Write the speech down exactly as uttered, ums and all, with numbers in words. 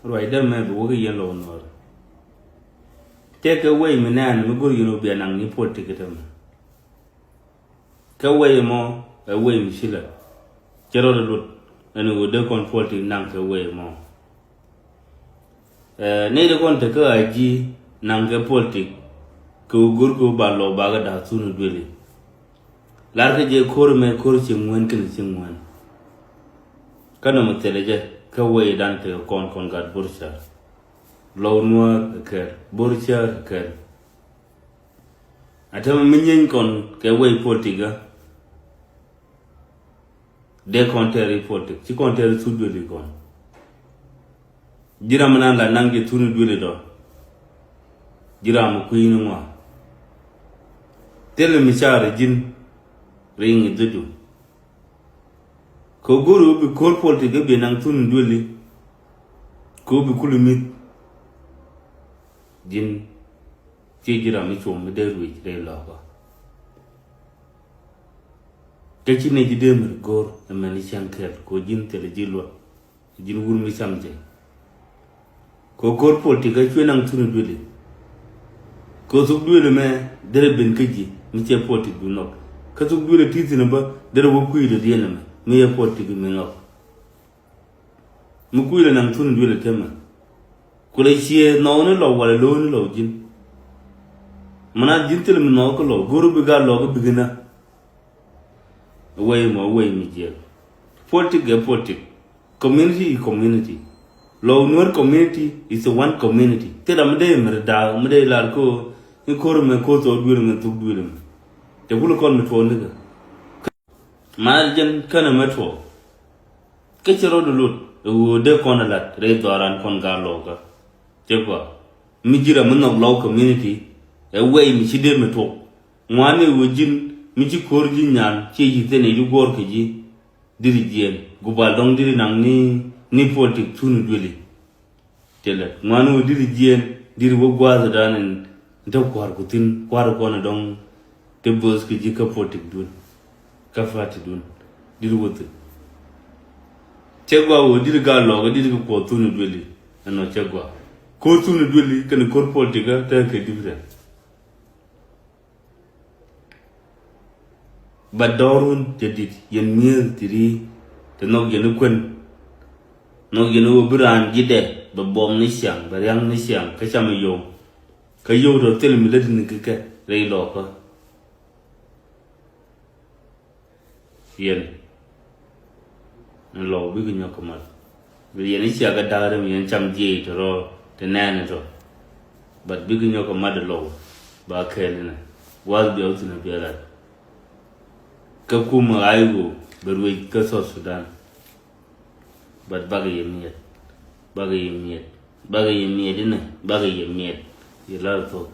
Ruacdä mɛ bi wä kä yɛn Lɔw Nuɔɔr. Tëë kɛ wec mi nɛɛn mi go̱r yɛn wä bia naŋ ni politik kä tämɛ. Kɛ wec mɔ ɛ wec mi ci lät. Cɛ rɔɔdɛ luɔt ɛn ɣöö dee kɔn politik naŋ kɛ wec mɔ. Ɛ, nɛy ti kɔn te kä a ji̱ naŋ kɛ politik kɛ ɣöö go̱r kɛ ɣöö ba Lɔw ba kɛ da̱a̱k thun duëli. Lar kä jɛ ko̱r mɛ ko̱r ci ŋuɛn kɛnɛ ci ŋuɛn. Kä nɔmɔ thilɛ jɛ kä wecdan tekɛ kɔn kɔn gat Borcäär. Lɔw Nuɔɔr ɛ kɛl, Borcäär ɛ kɛl. A tämɛ mi nyieeny kɔn kɛ wec politik kä. Dee kɔn tɛɛr i̱ politik ci kɔn tɛɛr i̱ thuk duëli kɔn. Ji̱ ram mi nan la naŋ jɛ thuni duëli dɔ. Ji̱ ram mi kui̱ ni ŋɔa. Thilɛ mi caar ji̱n riŋ i̱ dhödu. Kɛ go̱r i̱ bi ko̱r politik i̱ bi naŋ thuni duëli. Kɛ bi kul i̱ mi̱th. Ji̱n ci ji̱ ram mi cuɔ̱ŋ mi dee ruëc rɛy lɔɔkä. Kä ci nɛy ji̱ dee mi go̱r ɛmɛn i̱ cäŋ kɛl kɛ ɣöö ji̱n thilɛ ji̱ luɔt. Ji̱n wur mi cam jɛ. Kɛ ko̱r politik kä cuɛ naŋ thuni duëli. Kɛ thuk duëli mɛ derɛ ben kä ji̱ mi cɛ politik bi nhɔk. Kä thuk duëli ti thi̱n bä derɛ wä kui̱dɛ diɛn ɛmɛ mi yɛ politik mi nhɔk. Mi kui̱dɛ naŋ thuni duëli temɛ. Kulɛ ciɛ nhɔk ni Lɔw walɛ lo̱o̱ ni Lɔw ji̱n. Mana ji̱n thil mi nhɔk kä Lɔw go̱r bi gal Lɔw kä bikina. Wei mɔ wei mi jiɛk. Politik ɛ politik. Community is community. Lɔw Nuer community is a one community. Thil ram mi dee mi ri daak mi dee lar ko ni ko̱r mɛ ko̱r thok duël mɛ thuk duël mɛ. Te kul kɔn mi tuɔɔk ni kɛ. Mar jɛn känɛ mɛ tuɔɔk. Kä ci rɔɔdu lut ɛ ɣöö dee kɔn ɛ lat rɛy dhɔran kɔn gaa lɔɔkä. Cɛ gɔaa mi ji̱ ram mi nhɔk Lɔw community ɛ wei mi ci dee mi tuɔɔk. Ŋuani ɣöö ji̱n mi ci ko̱r ji̱ nyan ciɛ ji̱ thi̱n i̱ ji̱ guɔ̱ɔ̱r kɛ ji̱. Diri jiɛɛn gubal dɔ̱ŋ diri naŋ ni ni politik thuni duëli. Cɛ lɛ ŋuani ɣöö diri jiɛɛn diri wä gua̱a̱th dan in te kua̱r ku thi̱n kua̱r kɔn dɔ̱ŋ te bööth kɛ ji̱ kä politik duël. Kä party duël diri wä thi̱n. Cɛ gɔaa ɣöö diri gaa lɔɔkä diri kɛ kuɔth thuni duëli. Ɛnɔ cɛ gɔaa ko̱r thuni duëli kɛn ko̱r politik kä te kɛ different. Ba dɔɔrun te dit yɛn mi̱eth ti ri te nhɔk yɛn i̱ kuän. Nhɔk yɛn i̱ wä bi raan ji̱dɛ bɛ buɔm ni ciaŋ bɛ riaŋ ni ciaŋ kä cam i̱ yɔw. Kä yɔw tɔ thil mi lät ni kikɛ rɛy lɔɔkä. Yɛn ni Lɔw bikɛ nyɔk kɛ mat. Bi yɛn i̱ cia kɛ da̱k rɛm yɛn cam jiɛc tɔ rɔ ti nɛɛni tɔ. But bikɛ nyɔk kɛ mat Lɔw ba kɛɛl inɛ. Wath biɛw thin a biɛl lat. Kä kumɛ ɣa̱c ɣöö bɛ ruec kä South Sudan. But bakɛ yɛ miɛt. Bakɛ yɛ miɛt. Bakɛ yɛ miɛt inɛ. Bakɛ yɛ miɛt. Yɛ lar thok.